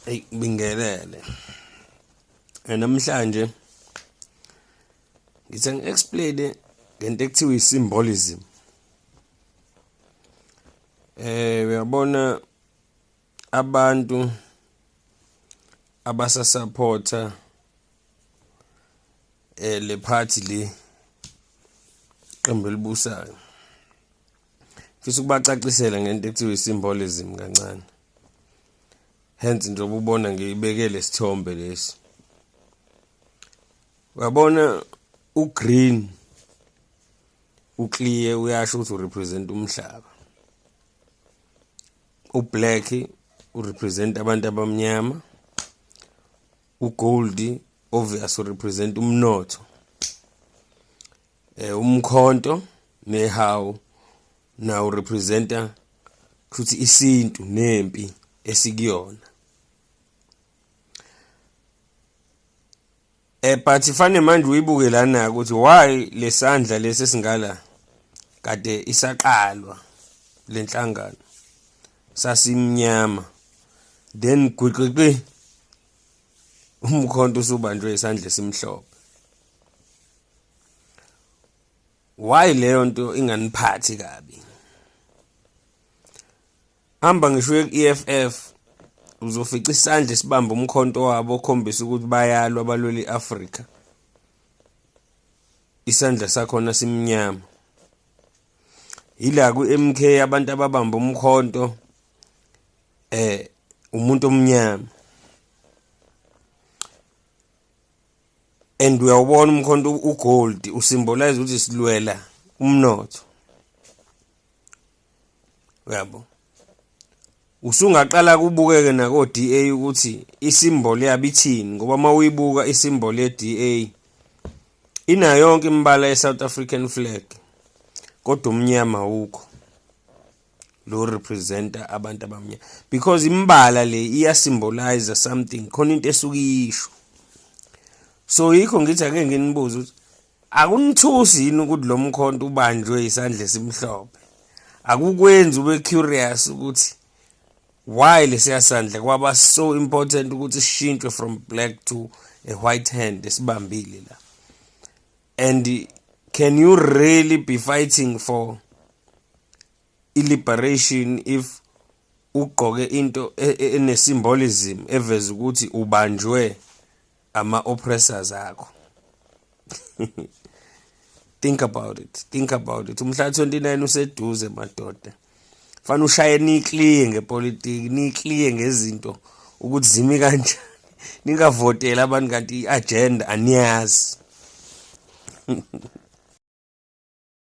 Hey, bingelele. Namhlanje ngithe ngi-explain ngento ekuthiwa i-symbolism. Uyabona abantu abasasupporta le party le qembu elibusayo. Ngifisa ukubacacisela ngento ekuthiwa i-symbolism kancane. Hence njengoba ubona ngiyibeke lesithombe lesi. Uyabona ugreen uclear uyasho ukuthi urepresent umhlaba. Ublack urepresent abantu abamnyama. Ugold obvious urepresent umnotho. Umkhonto nehawu nawo representa futhi isintu nempi esikuyona. But fane manje uyibuke lana ukuthi why lesandla lesi esingala kade isaqalwa lenhlangano sasimnyama, then gwiqiqi umkhonto usubanjwe isandla esimhlophe. Why leyo nto inganiphathi kabi? Hamba ngisho ku-EFF, uzofica isandla esibamba umkhonto wabo okhombisa ukuthi bayalwa, balwela i-Afrika, isandla sakhona simnyama. Ila ku-MK abantu ababamba umkhonto umuntu omnyama, and uyawubona umkhonto ugold usymbolize ukuthi silwela umnotho, uyabo. Usungaqala kubukeke nako DA ukuthi isymbol yabo ithini, ngoba mawuyibuka isymbol ye DA inayo yonke imibala ye South African flag, kodwa umnyama awukho lo representa abantu abamnyama, because imbala le iya symbolize something, khona into esuke iyisho. So yikho ngithi ake nginibuze ukuthi akunithusi yini ukuthi lo mkhonto ubanjwe isandla esimhlophe? Akukwenzi ube curious ukuthi why lesiya sandla kwaba so important ukuthi sishintshwe from black to a white hand esibambile la? And can you really be fighting for i-liberation if ugqoke into ene-symbolism eveza ukuthi ubanjwe ama-oppressors akho? Think about it, think about it. Umhla 29 useduze, madoda. Fanele ushaye niclear ngepolitiki, niclear ngezinto ukuthi zimi kanjani, ningavotela abantu kanti i-agenda aniyazi.